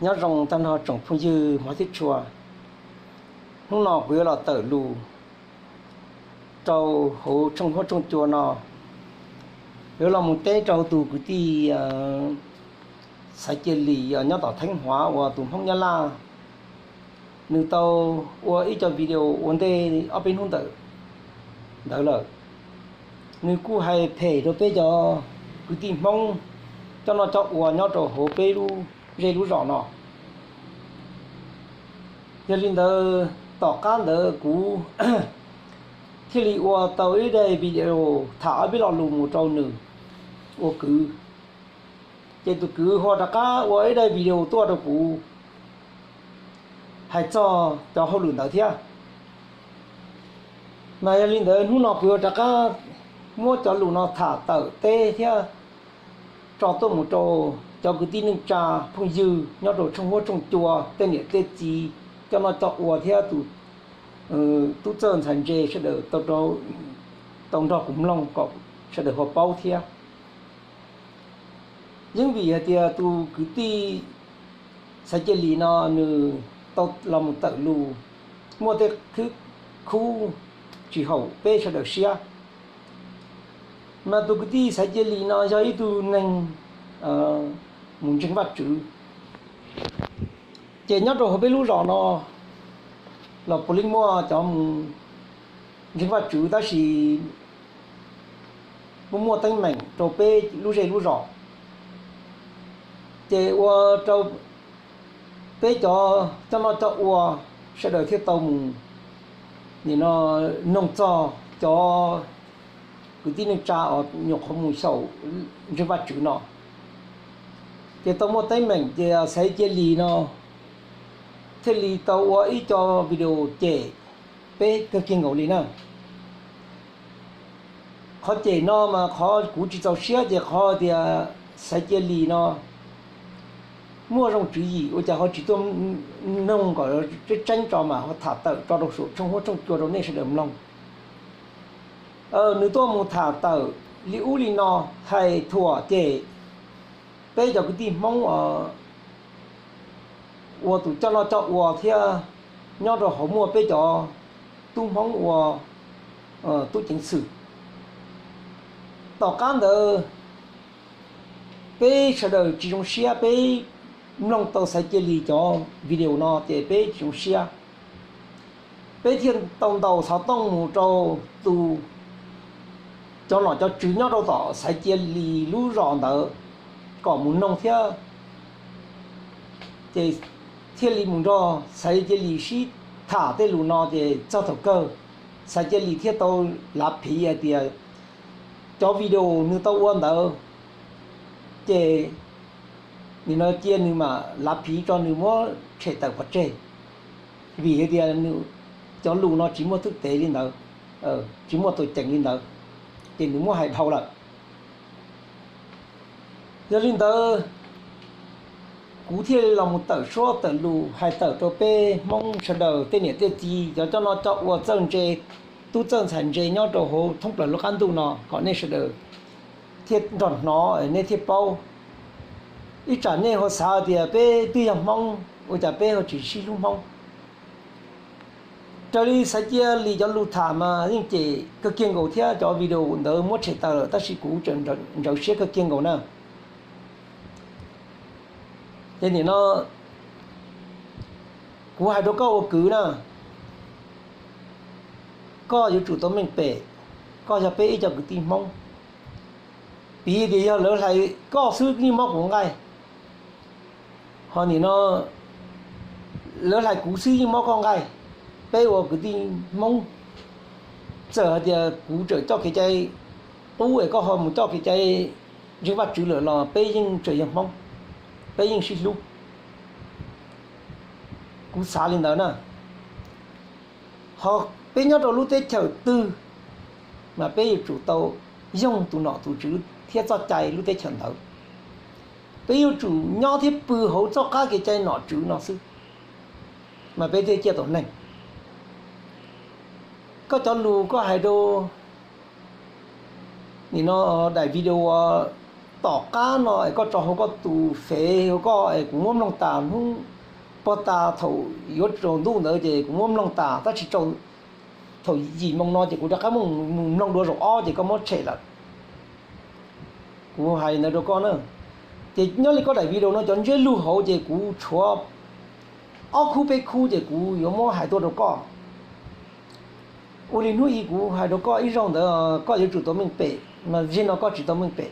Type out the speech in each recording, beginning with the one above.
Nyob zoo tag nrho tsoom phooj ywg hmov thiab tshua. Hnub no kuv yuav los tawm lus rau hauv tshooj huab tshooj cua no, yuav los mus teb rau tus kwv tij Xaiv Cia Lis nyob tom Theeb Huav uas tus Hmoob Nyab Laj. Nws tau ua ib co video ua ntej ob peb hnub ntawd ntawd lawm. Nws kuj hais phem rau peb cov kwv tij Hmoob coj noj coj ua nyob rau hauv peb lub zej lub zos no. Yog li ntawd, tom qab ntawd kuv thiaj li ua tau ib daim video tham ob peb lo lus mus rau nws ua kwv. Ces tus kwv ho rov qab ua ib daim video tuaj rau kuv hais txog cov hauj lwm ntawd thiab. Mas yog li ntawd, hnub no kuv yuav rov qab muab cov lus no tham tawm teb thiab tso tuaj mus rau cov kwv tij neej tsa phooj ywg nyob rau tshooj huab tshooj cua, tej niam tej txiv coj noj coj ua thiab tus tub txawj ntxhais ntse sawv daws tau nrog kuv mloog kom sawv daws ho paub thiab. Yeeb vim hais tias tus kwv tij Xaiv Cia Lis no nws tau los mus tawm lus muaj tej khib khub tsis haum peb sawv daws siab. Mas tus kwv tij Xaiv Cia Lis no yog ib tug neeg mus ntseeg Vajtswv. Ces nyob rau hauv peb lub zos no los puav leej muaj cov mus ntseeg Vajtswv, tab sis kuj muaj teeb meem rau peb lub zej lub zos. Ces ua rau peb cov coj noj coj ua sawv daws thiaj tau mus noog txog cov kwv tij neej tsa uas nyuam qhuav mus xyaum ntseeg Vajtswv no. Ces tau muaj teeb meem ces Xaiv Cia Lis no thiaj li tau ua ib co video cem peb kawg kiag nkaus li na. Qhov cem no mas qhov kuv tsis txaus siab ces qhov tias Xaiv Cia Lis no muaj zoo tswv yim ua cas ho tsis tuaj noog kom tseeb tseeb tso mas ho tham tawm tso rau saum tshooj huab tshooj cua rau nej sawv daws mloog. Nws tuaj mus tham tawm li ub li no, hais thuam cem peb cov kwv tij Hmoob ua tus coj noj coj ua thiab nyob rau hauv muaj peb cov tub Hmoob ua tub ceev xwm. Tom qab ntawd peb sawv daws tsis zoo siab, peb mloog tau Xaiv Cia Lis cov video no ces peb tsis zoo siab. Peb thiaj tau ntaus xov tooj mus rau tus, cov nom cov tswv nyob rau tom Xaiv Cia Lis lub zos ntawd kom mus noog thiab. Ces thiaj li mus nrog Xaiv Cia Lis sib tham tej lus no ces txog thaum kawg Xaiv Cia Lis thiaj tau lav phiv hais tias cov video nws tau ua ntawd ces nim no cia nws mam lav phiv tso nws muab tshem tawm pov tseg, vim hais tias nws cov lus no tsis muaj thwj tev li ntawd, tsis muaj tus ceem li ntawd, ces nws muab hais dhau lawm. Yog li ntawd, kuv thiaj li los mus tawm suab tawm lus hais tawm rau peb Hmoob sawv daws tej niam tej txiv cov coj noj coj ua txawj ntse, tub txawj ntxhais ntse nyob rau hauv thoob plaws lub qab ntuj no kom nej sawv daws thiaj nrog hnov nej thiaj paub. Ib tsam nej ho xav tias peb twb yog Hmoob ua cas peb ho tsis sib hlub Hmoob. Raws li Xaiv Cia Lis cov lus tham mas yeej cem kawg kiag nkaus thiab cov video ntawd muab tshem tawm lawm tab sis kuv tseem ntsawv siab kawg kiag nkaus na. Ces nim no kuv hais rau koj ua kwv na, koj yuav tsum tau meej pem, koj yog peb ib co kwv tij Hmoob. Piv tias yog lawv hlais koj xwb yeej mob kuv nqaij, ho nim no lawv hlais kuv xwb yeej mob koj nqaij. Peb ua kwv tij Hmoob, txawm hais tias kuv tseem coj kev cai qub es koj ho mus coj kev cai ntseeg Vajtswv lawm los peb yeej tseem yog Hmoob, peb yeej sib hlub. Kuv xav li ntawd na. Ho peb nyob rau lub teb chaws twg mas peb yuav tsum tau yoog tus nom tus tswv thiab txoj cai lub teb chaws ntawd. Peb yuav tsum nyob thiab pw hauv txoj qab kev cai nom tswv no xwb mas peb thiaj ciaj tau neeg. Koj cov lus koj hais rau nim no daim video Tom qab no es koj tso hauv koj tus fev hauv koj es kuv muab mloog tas hnub puag ta thaum yuav tsaus ntuj ntawd ces kuv muab mloog tas tab sis tsaus, thaum yim moo no ces kuv rov qab mus mloog dua zaum ob ces koj muab tshem lawm. Kuv hais li ntawd rau koj na. Ces nyob li koj daim video no cov ntsiab lus hauv ces kuv tshuav ob khub peb khub ces kuv yuav muab hais tuaj rau koj. Ua li hnub i kuv hais rau koj ib zaug ntawd koj yuav tsum tau meej pem, mas zaum no koj tsis tau meej pem.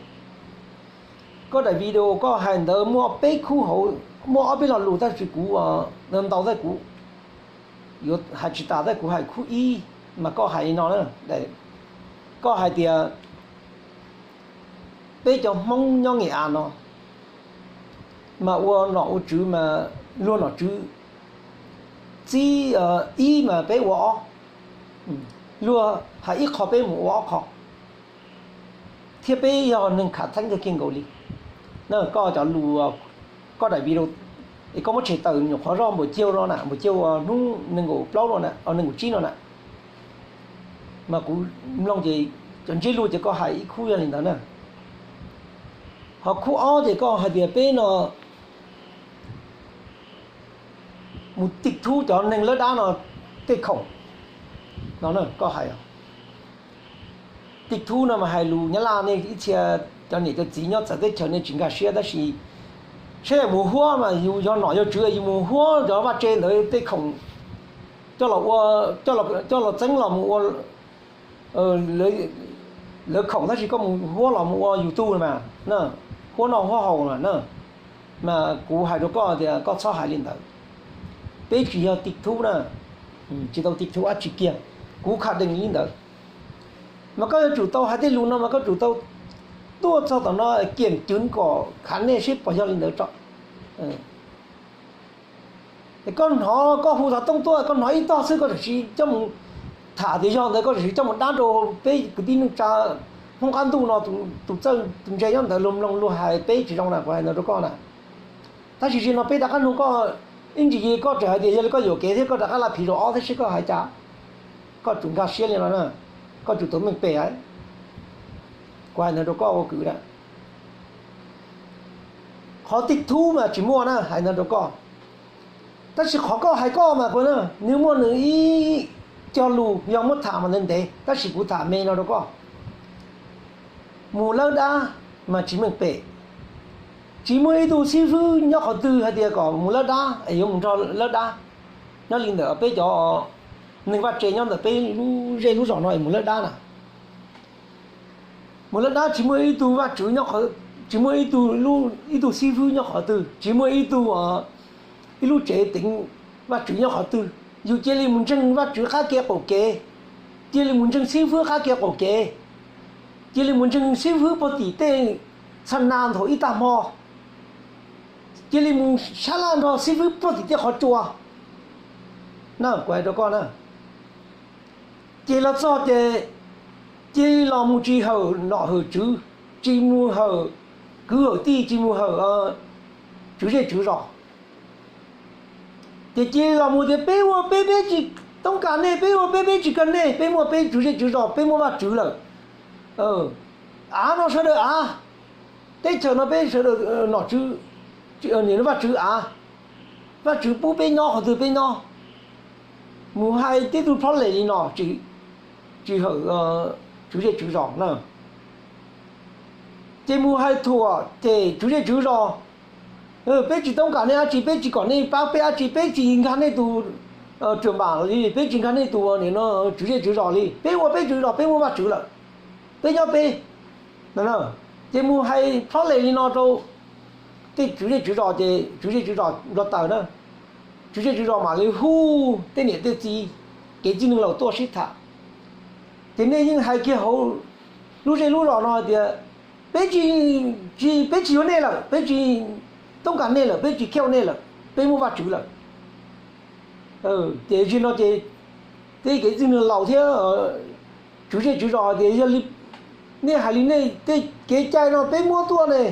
Koj daim video koj hais ntawd muaj peb khub hauv, muaj ob peb lo lus tab sis kuv ntau tab kuv yuav hais tsis tas tab kuv hais khub ib, mas koj hais li no na, koj hais tias peb cov Hmoob nyob Nges As no mas ua nom ua tswv mas luag nom tswv txib ib mas peb ua ob, luag hais ib qho peb mus ua ob qho, thiab peb yog neeg khav theeb kawg kiag nkaus li. Na koj cov lus, koj daim video es koj muab tshem tawm nyuam qhuav zoj npaum caug no na, npaum caug hnub nees nkaum plaub no na, nees nkaum tsib no na, mas kuv mloog ces cov ntsiab lus ces koj hais ib khub yog li ntawd na. Ho khub ob ces koj hais tias peb no mus tij thub cov neeg lawb dab no tej khoom no koj hais. Tij thub no mas hais lus Nyab Laj, nej ib txhia cov niam cov txiv nyob txawv teb chaws nej tsis nkag siab tab sis saib yus mus huab mas yus yog nom yog tswv yus mus huab cov vaj tse ntawd tej khoom coj los ua, coj los txeeb los mus ua lawv khoom tab sis koj mus huab los mus ua yus tug mas, huab noj huab haus na. Mas kuv hais rau koj tias koj txhob hais li ntawd. Peb tsis yog tij thub na, tsis tau tij thub dab tsi kiag, kuv kha dees li ntawd. Mas koj yuav tsum tau hais tej lus no mas koj tsum tau tuaj txog tom no kiam cwv kom khav nej seb puas yog li ntawd tso. Koj hnov koj hu xov tooj tuaj koj hnov ib tog xwb koj tseem sim coj mus tham tias yog ntawd koj tseem sim coj mus dab rau peb kwv tij neej tsa Hmoob qab ntuj no tus txawj tus ntse nyob ntawd luag mloog luag hais peb tsis zoo na, kuv hais ntawd rau koj na. Tab sis zaum no peb rov qab nug koj ib ntsis koj tseem hais tias yog li koj yuam kev thiab koj rov qab laj phiv zaum ob thiab seb koj hais cas. Koj tsum nkag siab li no na, koj tsum tuav meej pem. Kuv hais ntawd rau koj ua kwv na. Qhov tij thub mas tsis muaj na, hais ntawd rau koj. Tab sis qhov koj hais koj mas kuv na, nws muaj nws ib co lus yog muab tham mas ntev ntev tab sis kuv tham me no rau koj. Mus lawb dab mas tsis meej pem. Tsis muaj ib tug xib fwb nyob qhov twg hais tias kom mus lawb dab es yuav mus nrog lawb dab. Nyob li ntawm peb cov neeg vaj tse nyob ntawm peb lub zej lub zos no es mus lawb dab na. Mus lawb dab tsis muaj ib tug vaj tswv, tsis muaj ib tug, ib tug xib fwb nyob qhov twg, tsis muaj ib tug, ib lub tsev teev vaj tswv nyob qhov twg. Yus cia li mus ntseeg vaj tswv qab kev qaum kev, cia li mus ntseeg xib fwb qab kev qaum kev, cia li mus ntseeg xib fwb puag tim tej txha na nthaum ib tag hmo, cia li mus sab laj nrog xib fwb puag tim tej qhov tsua. Na kuv hais rau koj na, ces los txog ces cia li los mus tsis hawm nom hawm tswv, tsis mus hawm kwv hawm tij, tsis mus hawm tswv zej tswv zos. Ces cia li los mus tias peb ua peb, peb tsis toob kas nej, peb ua peb, peb tsis kawg nej, peb muaj peb tswv zej tswv zos, peb muaj vaj tswv lawm. Av no sawv daws av, teb chaws no peb sawv daws nom tswv, nim no vaj tswv av, vaj tswv pub peb nyob qhov twg peb nyob. Mus hais tib tug plob lem li no, tsis hawm tswv zej tswv zos na. Ces mus hais thuam ces tswv zej tswv zos, peb tsis toob kas nej dab tsi, peb tsis kom nej pab peb dab tsi, peb tsis nkag nej tus ruam npam li, peb tsis nkag nej tus tswv zej tswv zos li, peb ua peb tswv zos, peb muaj vaj tswv lawm, peb nyob peb. Ces mus hais plob lem li no rau tej tswv zej tswv zos ces tswv zej tswv zos npau taws na, tswv zej tswv zos mam li hu tej niam tej txiv, kev txij neeg laus tuaj sib tham. Ces nej yeej hais kiag hauv lub zej lub zos no hais tias peb tsis, peb tsis yuav nej lawm, peb tsis toob kas nej lawm, peb tsis kheu nej lawm, peb muaj vaj tswv lawm. Ces zaum no ces tej kev txij neeg laus thiab tswv zej tswv zos tias yog li nej hais li nej tej kev cai no peb muab tuaj ne,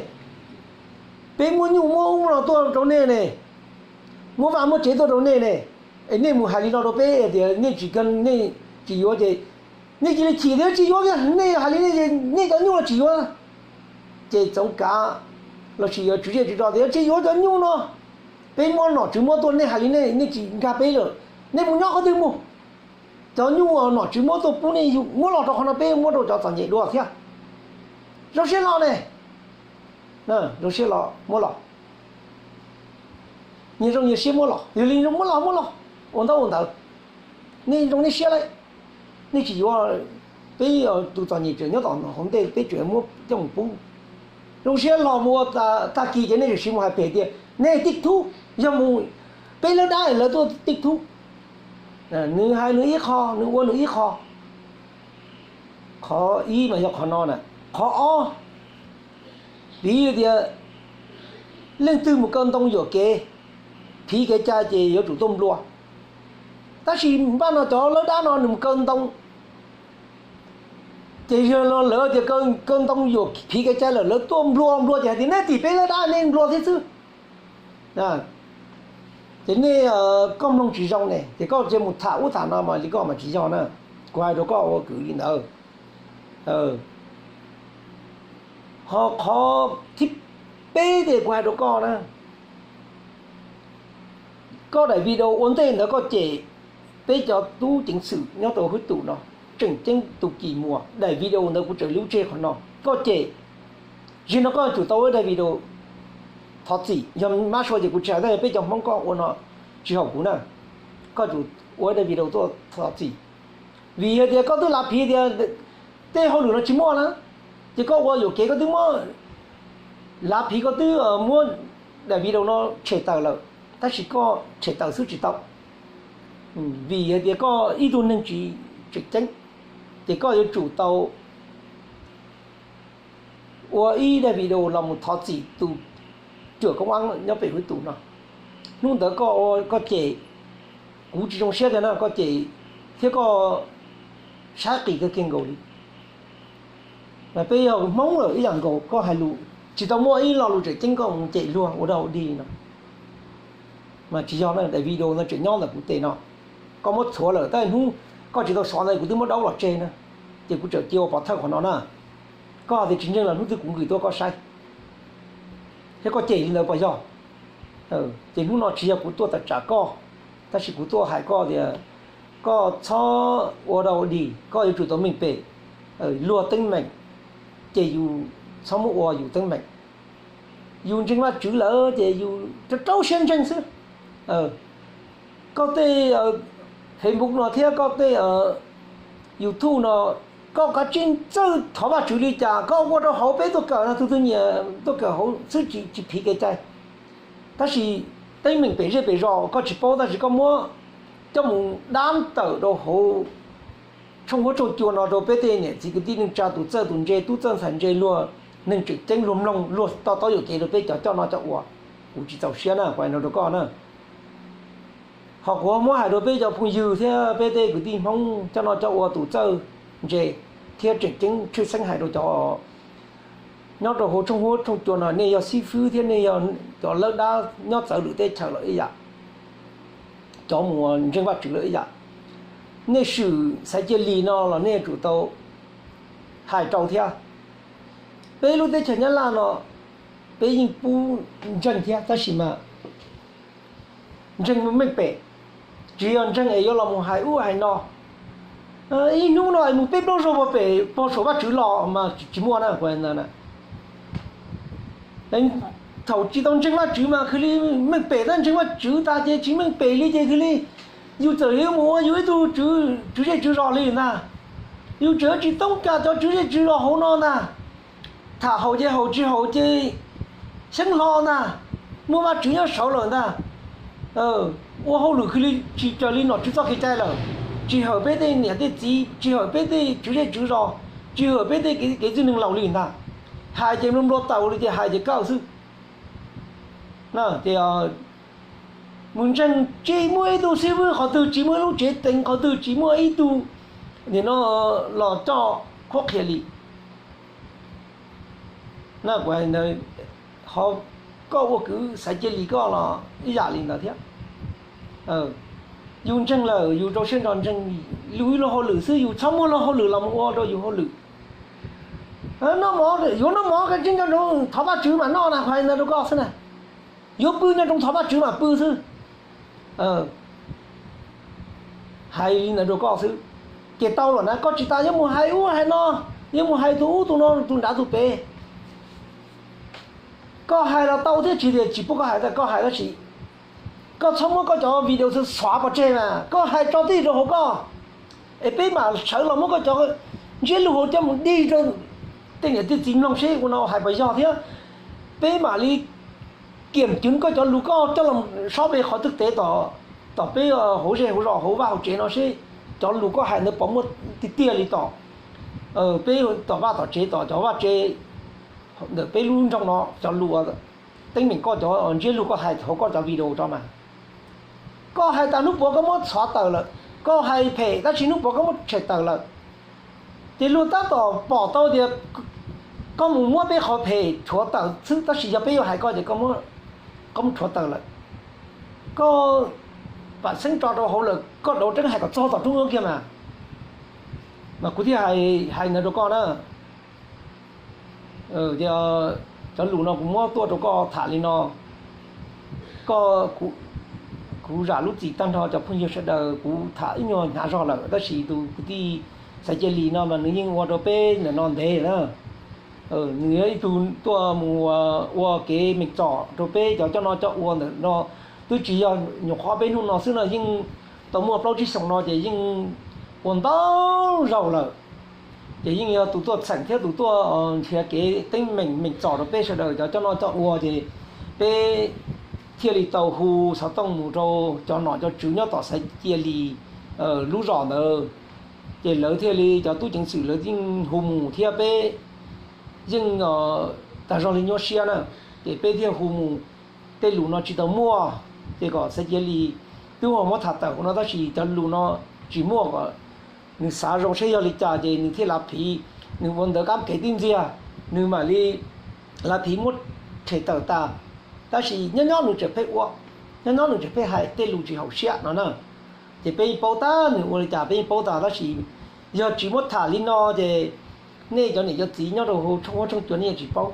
peb muab nyuj muab ub no tuaj rau nej ne, muab vaj muab tsev tuaj rau nej ne, es nej mus hais li no rau peb tias nej tsis, nej tsis yuav ces nej cia li chim thiab tsis yuav, nej hais li nej, nej cov nyuj los tsis yuav, Ces Txoov Kav lossis yuav tswv zej tswv zos tias tsis yuav cov nyuj no, peb muab nom tswv muab tuaj nej hais li nej, nej tsis nkag peb lawm, nej mus nyob qhov twg mus. Cov nyuj nom tswv muab tuaj pub nej yug muab los rau qhov no peb muab rau cov txom nyem dua thiab. Zoo siab los ne, zoo siab los muab los, nyias zoo nyias siab muab los, yog li zoo muab los muab los, ua ntaub ua ntawv, nej zoo nej siab lauj. Nej tsis yuav, peb tus txom nyem tseem nyob tom hauv ntej peb tseem muab coj mus pub. Zoo siab los mus ua tag kis ces nej tseem mus hais phem tias nej tib thub, yog mus peb lawv dab lawv tuaj tib thub. Nws hais nws ib qho, nws ua nws ib qho. Qhov ib mas yog qhov no na. Qhov ob, piv tias leej twg mus kaw ntoo yuam kev, phiv kev cai ces yuav tsum tuaj nplua. Tab sis npaj no cov lawv dab no nws mus kaw ntoo, ces yog lawv tias kaw ntoo yuam phiv kev cai lawm lawv tuaj nplua nplua ces hais tias nej tim peb lawv dab nej nplua thiab xwb. Ces nej, koj mloog tsis zoo ne, ces koj cia mus tham ub tham no mas li koj mas tsis yog na. Kuv hais rau koj ua kwv li ntawd. Ho qhov thib peb ces kuv hais rau koj na, koj daim video ua ntej ntawd koj cem peb cov tub ceev xwm nyob rau hwb tus no, tseem ceeb tus Kis Muas, daim video ntawd kuv tseem lub tseg qhov no, koj cem. Zaum no koj tsum tau ua daim video thov txim, yog mab sua ces kuv tsis hais, tab yog peb cov Hmoob koj ua no tsis haum kuv na, koj tsum ua daim video tuaj thov txim. Vim yog tias koj twb lav phiv tias tej hauj lwm no tsis muaj na, ces koj ua yuam kev koj twb muab lav phiv, koj twb muab daim video no tshem tawm lawm, tab sis koj tshem tawm xwb tsis tau, vim hais tias koj ib tug neeg tsis tseem ceeb, ces koj yuav tsum tau ua ib daim video los mus thov txim tus ruam koob ab nyob pem hwb tus no. Hnub ntawd koj ua koj cem, kuv tsis zoo siab tiag na, koj cem thiab koj saib qis kawg kiag nkaus li. Mas peb yog Hmoob lawm ib yam nkaus, koj hais lus tsis tau muaj ib lo lus tseem ceeb koj mus cem luag ua dog ua dig li no, mas tsis yog na. Daim video no tseem nyob ntawm kuv tes no, koj muab txhuav lawm, tab hnub koj tsis tau xov ntawd kuv twb muab daub los tseg na, ces kuv tseem cia ua pov thawj qhov no na. Koj hais tias tsis ntseeg los hnub twg kuv nqis tuaj koj saib, thiab koj cem li ntawd puas yog? Ces hnub no tsis yog kuv tuaj tawm tsam koj, tab sis kuv tuaj hais koj tias koj txhob ua dog ua dig, koj yuav tsum tau meej pem, luag teeb meem, ces yus txhob muab ua yus teeb meem. Yus ntseeg Vajtswv lawm ces yus rau rau siab ntseeg xwb. Koj tej Facebook no thiab koj tej YouTube no, koj kav tsij txawj thov Vajtswv li cas koj ua rau hauv peb tuaj kawm no, tus twg nyiam tuaj kawm hauv xwb tsis phiv kev cai. Tab sis teeb meem pem zej pem zos koj tsis paub, tab sis koj muab coj mus dab tawm rau hauv tshooj huab tshooj cua no rau peb tej niam txiv kwv tij neej tsa, tus txawj tus ntse, tub txawj ntxhais ntse, luag neeg tseem ceeb luag mloog luag to taub yuam kev rau peb cov coj noj coj ua. Kuv tsis txaus siab na, kuv hais no rau koj na. Ho kuv muab hais rau peb cov phooj ywg thiab peb tej kwv tij Hmoob coj noj coj ua, tus txawj ntse thiab tseem ceeb tshwj xeeb hais rau cov nyob rau hauv tshooj huab tshooj cua no, nej yog xib fwb thiab nej yog cov lawb dab nyob txawv lwm teb chaws lawm ib yam, cov mus ntseeg Vajtswv lawm ib yam. Nej swm xaiv cia li no los nej yuav tsum tau hais rau thiab. Peb lub teb chaws Nyab Laj no peb yeej pub ntseeg thiab, tab sis mas ntseeg meej pem, tsis yog ntseeg es yuav los mus hais ub hais no. Ib hnub no es mus peb plaub zaug pem pog saum Vajtswv los mas tsis muaj na. Thaum tsis tau ntseeg Vajtswv mas khwv li meej pem, tab ntseeg Vajtswv tas ces tsis meej pem li ces khwv li yus txawm yuav mus ua yus ib tug tswv zej tswv zos li ntag. Yus tseem tsis toob kas cov tswv zej tswv zos hauv no ntag. Tham haum ces haum, tsis haum ces xyeeb hlo ntag. Muaj Vajtswv nyob saud lawm ntag. Ua hauj lwm khwv li tsis raws li nom tswv txoj kev cai lawm, tsis hawm peb tej niam tej txiv, tsis hawm peb tej tswv zej tswv zos, tsis hawm peb tej kev txwj neeg laus li ntag. Hais ces nplua nplua taws li ces hais ces kawg xwb. Ces mus ntseeg tsis muaj ib tug xib fwb qhov twg, tsis muaj ib lub tsev teev qhov twg, tsis muaj ib tug nim no los coj qhuab qhia li. Ho koj ua kwv xaiv cia li koj los ib yam li ntawd thiab. Yus ntseeg lawm yus rau siab nrog ntseeg, yus ib lo hauj lwm xwb, yus txhob muab lo hauj lwm los mus ua rau yus hauj lwm. Noj mov, yuav noj mov ces nco ntsoov thov Vajtswv mas noj na, hais ntawd rau koj xwb na. Yuav pw nco ntsoov thov Vajtswv mas pw xwb. Hais li ntawd rau koj xwb, ces tau lawm na. Koj tsis tas yuav mus hais ub hais no, yuav mus hais tus ub tus no tus nrad tus pem. Koj hais los tau thiab, tsis tias tsis pub koj hais, koj hais tab sis koj txhob muab koj cov video xwb xov pov tseg mas koj hais tso twj ywm rau hauv koj, es peb mam sawv los muab koj cov ntsiab lus hauv coj mus dig rau tej niam tej txiv mloog seb ua no hais puas yog thiab. Peb mam li kiam cwv koj cov lus koj coj los sob peb qhov twg tev tom peb hauv zej hauv zos hauv vaj hauv tsev no seb cov lus koj hais ntawd puas muaj tiag tiag li tom peb tom vaj tom tsev, tom cov vaj tsev ntawm peb lub nroog no cov lus, teeb meem koj cov ntsiab lus koj hais hauv koj cov video tso mas. Koj hais tas hnub puav koj muab txhov tawm lawm, koj hais phem tab sis hnub puav koj muab tshem tawm lawm. Ces luag tab tom pom tau tias koj mus muab peb qhov phem rhuav tawm xwb, tab sis yog peb yuav hais koj ces koj mus rhuav tawm lawm. Koj pam xeeb tso rau hauv lawm, koj dauv tseeb hais kom txog tom roob kiag mas. Mas kuv thiaj hais ntawd rau koj na. Cov lus no kuv muab tuaj rau koj tham li no. Koj, kuv zam lub txim tag nrho cov phooj ywg sawv daws, kuv tham ib nyuag hnyav zog lawm tab sis tus kwv tij Xaiv Cia Lis no mas nws yeej ua rau peb ntawm no ntev na. Nws yog ib tug tuaj mus ua kev meem txom rau peb cov coj noj coj ua ntawm no, twb tsis yog nyuam qhuav peb hnub no xwb no, yeej tau muaj plaub tsib xyoos no ces yeej ua ntau zaus lawm. Ces yeej yog tus tuaj txheem thiab tus tuaj nrhiav kev teeb meem meem txom rau peb sawv daws cov coj noj coj ua ces peb thiaj li tau hu xov tooj mus rau cov nom cov tswv nyob tom Xaiv Cia Lis lub zos ntawd. Ces lawv thiaj li, cov tub ceev xwm lawv yeej hu mus thiab peb yeej tag zog li nyuaj siab na. Ces peb thiaj hu mus, tej lus no tsis tau muaj, ces kom Xaiv Cia Lis twb ho muab tham tawm hauv no tab sis cov lus no tsis muaj, kom nws xav zoo seb yog li cas ces nws thiaj lav phiv. Nws ua ntawd kab kev tib ntxiag, nws mam li lav phiv muab tshem tawm tas. Tab sis nyob nyob nws tseem pheej ua, nyob nyob nws tseem pheej hais tej lus tsis haum siab no na. Ces peb yeej paub tag, nws ua li cas peb yeej paub tag, tab sis yog tsis muab tham li no ces nej cov niam cov txiv nyob rau hauv tshooj huab tshooj cua nej yeej tsis paub.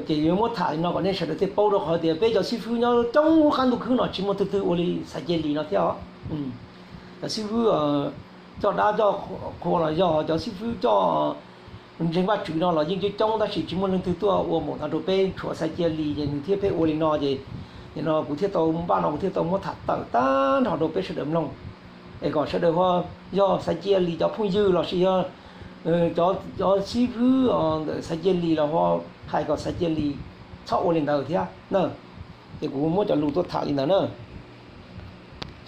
Ces yuav muab tham li no kom nej sawv daws thiaj paub, rau qhov tias peb cov xib fwb nyob coob lub qab ntuj khwb no tsis muaj twg twg ua li Xaiv Cia Lis no thiab os. Cov xib fwb coj dab coj qhua los yog cov xib fwb coj ntseeg Vajtswv no los yeej coob coob, tab sis tsis muaj leej twg tuaj ua npaum ntawd rau peb, tshuav Xaiv Cia Lis ces nws thiaj pheej ua li no ces, nim no kuv thiaj tau, npaj no kuv thiaj tau muab tham tawm tag nrho rau peb sawv daws mloog, es kom sawv daws ho yog Xaiv Cia Lis cov phooj ywg lossis yog cov xib fwb ntawm Xaiv Cia Lis los ho hais kom Xaiv Cia Lis txhob ua li ntawd thiab na. Ces kuv muab cov lus tuaj tham li ntawd na.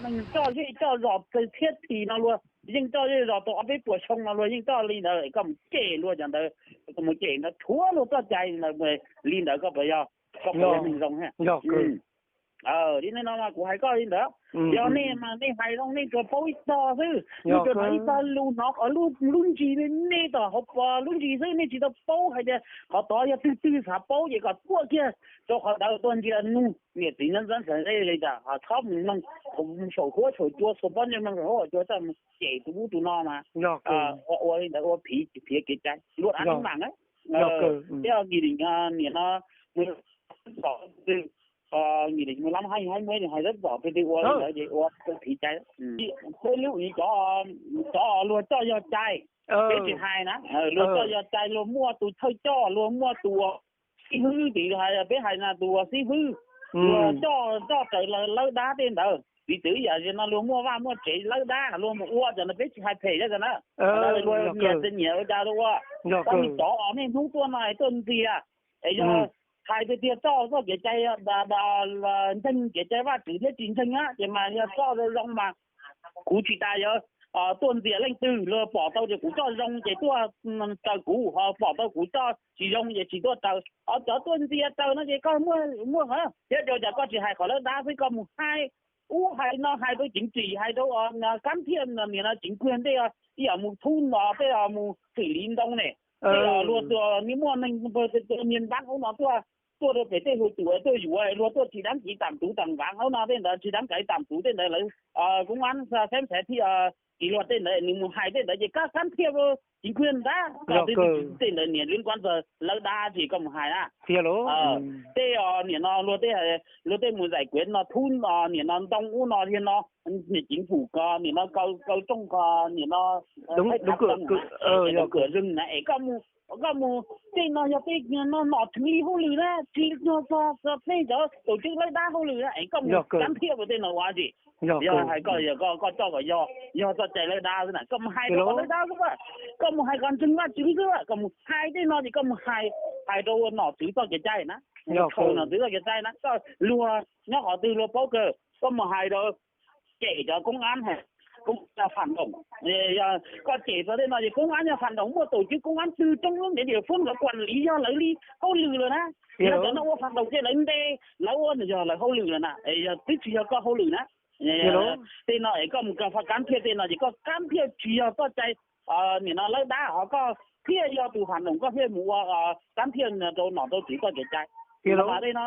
Neeg coj zej coj zos txhiab thim no luag yeej coj zej zos tau ob peb puas xyoo no luag yeej coj li ntawd, koj mus cem luag cov ntawd, mus cem ntawd rhuav luag txoj cai li ntawd koj puas yog, koj puas yog neeg zoo thiab? Li no mas kuv hais koj li ntawd, yog nej mas nej hais zoo nej tsuas paub ib tog xwb, nej tsuas hnov ib tog lus, hnov lub ntsis nej tom hauv lub ntsis xwb, nej tsis tau paub hais tias qhov tod yog twg twg xav paub ces kom tuaj kiag rau qhov ntawd tuaj ntsia nug niam txiv nab ntxab ntxhais li cas, txhob mus noog saum huab saum cua, xuas pob ntseg mloog saum huab saum cua, txawj mus cem tus ub tus no mas ua li ntawd ua phiv, phiv kev cai, luag dab neeg mam na. Tej nkim nim no nkim nim mus lab haib haib muab hais tab tom peb twb ua li ntawd ces ua phiv cai. Peb lub ib cov, cov luag coj yog cai, peb tsis hais na, luag coj yog cai, luag muaj tus thawj coj, luag muaj tus xib hwb, tsis hais peb hais na, tus xib hwb, luag coj, coj raws lawv dab tej ntawd, piv txwv ib yam li no luag muaj vaj muaj tsev lawv dab luag mus ua cov ntawd, peb tsis hais phem thiab na. Luag nyiam tsis nyiam ua cas luag ua. Cov nej cov nej hnub tuaj no tuaj ntxias, es yog hais tiag tiag coj txoj kev cai, ntseeg kev cai Vajtswv thiab tsis ntseeg na ces mas yog coj zoo zoo mas kuv tsis tas yuav tuaj ntxias leej twg. Luag pom tau tias kuv coj zoo ces tuaj raws kuv, ho pom tau kuv coj tsis zoo ces tsis tuaj raws. Cov tuaj ntxias raws no ces koj muaj, muaj thiab, ua cas koj tsis hais qhov lawv dab xwb, koj mus hais ub hais no, hais rau ceev tsim, hais rau kab thiaj nim no ceev kuag ntej, ib yam mus thub no tej, mus xwm li ntoo ne, tej luag tus niag muaj neeg niag npab ub no tuaj, tuaj rau pem tej hu tuam tuaj yuav, luag tuaj tsis dab kiv tam tuv tam vav hauv no tej ntawd, tsis dab kiv tam tuv tej ntawd lawv koob ab xeeb xav thiaj Luag tej ntawd nws mus hais tej ntawd ces koj kab thiaj tsis khuj ntag, koj twb tsis tej ntawd niam lwb kuab ntxawg lawb dab tsis koj mus hais na. Tej nim no luag tej, luag tej mus zais kuav no thub nim no ntoo ub no thiab no, niam ceev fum ko nim no kaw rooj ko nim no, kaw zeeg na es koj mus, koj mus tej no yog tej no nom tswv li hauj lwm na, tsis yog txog tej cov tus tswv lawb dab hauj lwm na es koj mus kab thiaj ua tej no ua tsi. Yog hais koj, yog koj, koj coj kom yog, yog txoj cai lawb dab xwb na koj mus hais rau lawb dab xwb, koj mus hais kom ntseeg Vajtswv xwb, koj mus hais tej no ces koj mus hais, hais rau ua nom tswv txoj kev cai na, nom tswv txoj kev cai na, koj luag nyob qhov twg luag paub kawg, koj mus hais rau, cem cov koob ab, koob ab yog pham ntoom, koj cem txog tej no ces koob ab yog pham ntoom, muaj tus tswv koob ab twg roob lub ntiav diam foob lawv kuam li yog lawv li hauj lwm lawm na. Yog cov no ua pham ntoom ces lawv nte, lawv ua yog lawv hauj lwm lawm na, yog twb tsis yog koj hauj lwm na. Tej no es koj mus kab thiaj tej no ces koj kab thiaj tsis yog txoj cai, nim no lawb dab ho koj thiaj yog tus pham ntoom koj thiaj mus ua kab thiaj rau nom rau tswv txoj kev cai. Tej no